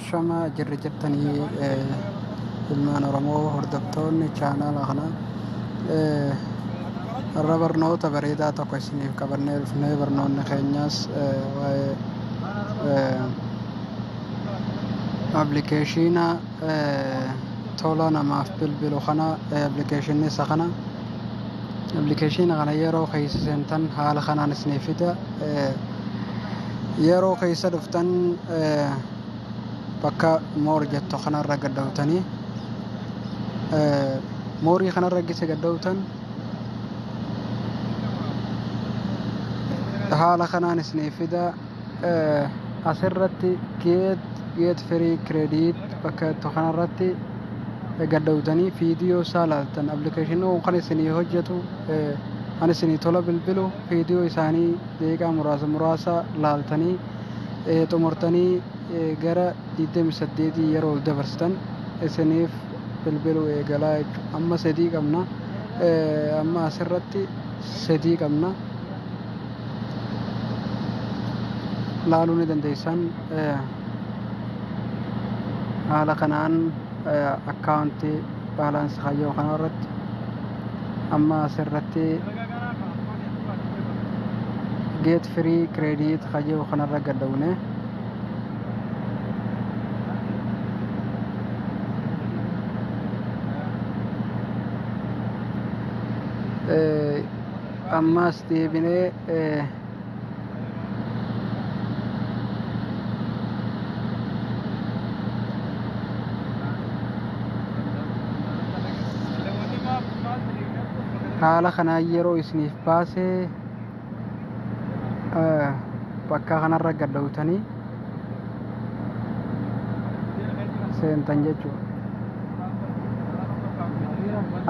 Ashama jirri jirtanii ilmaan Oromoo hordoftoonni chaanaala kanaa har'a barnoota bareedaa tokko isiniif qabannee dhufnee barnoonni keenyas waa'ee appilikeeshiina tola namaaf bilbilu kana appilikeeshinni isa kana appilikeeshiina kana yeroo keessa seentan haala kanaan isiniif fida. Yeroo keessa dhuftan bakka more jettu kanarra gad dhawtanii moorii kanarra gise gad dhawtan haala kanaan isiniif fida. Asirratti get free credit bakka jettu kanarratti gad dhawtanii viidiyoo isaa laaltan. Appilikeeshinii kun kan isinii hojjetu kan isinii tola bilbilu viidiyoo isaanii daqiiqaa muraasa muraasa laaltanii xumurtanii gara 28 yeroo ol dabarsitan isiniif bilbiluu eegalaa jechuudha. Amma sadii qabna. Amma asirratti sadii qabna. Laaluu ni dandeessan. Haala kanaan akkaawuntii baalaansi kayyoo kana irratti amma asirratti get free credit kayyoo kanarra gad dhawne. Ammas deebinee haala kanaan yeroo isiniif baasee bakka kanarra gad dhawtanii seentan jechuudha.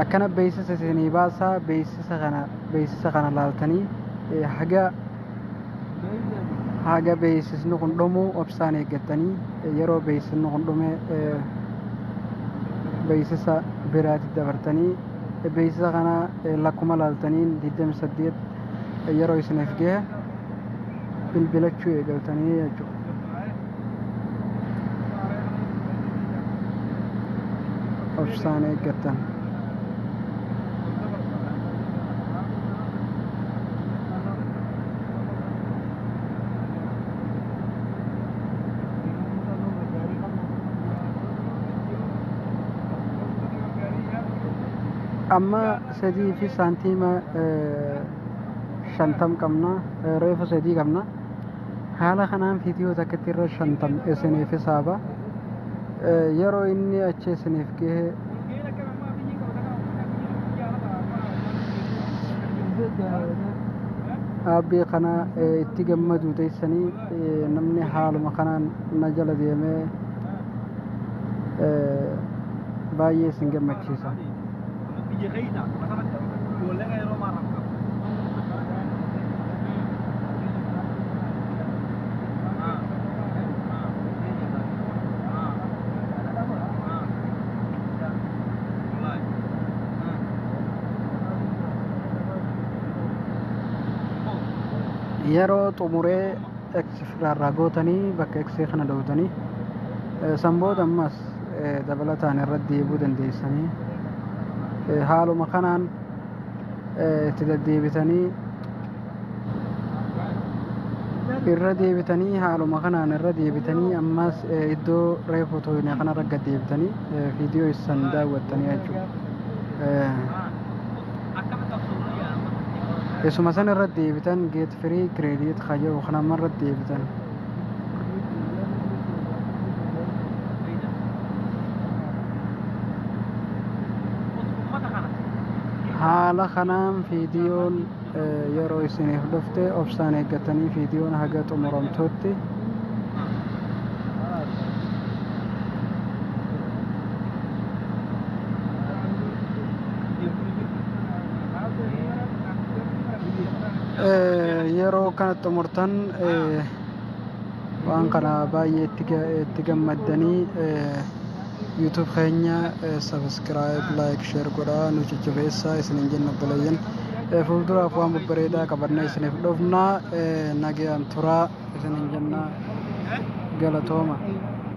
Akkana beeksisa isinii baasaa beeksisa kana laaltanii haga beeksisni kun dhumu obsaan eeggattanii yeroo beeksisni kun dhume beeksisa biraatti dabartanii beeksisa kana lakkuma laaltaniin 28 yeroo isiniif gahe bilbilachuu eegaltanii jechuudha. Obsaan eeggattan. Amma sadii fi saantiima 50 qabna, reefu sadii qabna. Haala kanaan viidiyoo takkatti irra 50 isiniif hisaaba. Yeroo inni achi isiniif gahe aappii kana itti gammaduu teessanii namni haaluma kanaan na jala deemee baay'ee isin gammachiisa. Biyya keessa akkasumatti ijoolleen yeroo maarraa qabu. Yeroo xumuree X irraa gootanii bakka X kana dhoowtanii san booda ammas dabalataan irratti deebi'uu dandeessanii haaluma kanaan itti deddeebitanii irra deebitanii haaluma kanaan irra deebitanii ammas iddoo reefu tooyne kanarra gad deebitanii viidiyoo isan daawwattanii jechuudha. Isuma san irra deebitan get free credit kayyoo kana amma irra deebitan. Haala kanaan viidiyoon yeroo isiniif dhufte obsaan eeggatanii viidiyoon haga xumuramtutti yeroo kana xumurtan waan kana baay'ee itti gammaddanii YouTube keenya subscribe, like, share godhaa nu jajjabeessaa isiniin jenna. Obboleeyyan, fuulduraaf waan babbareedaa qabannee isiniif dhufna. Nagayaan turaa isiniin jenna, galatooma.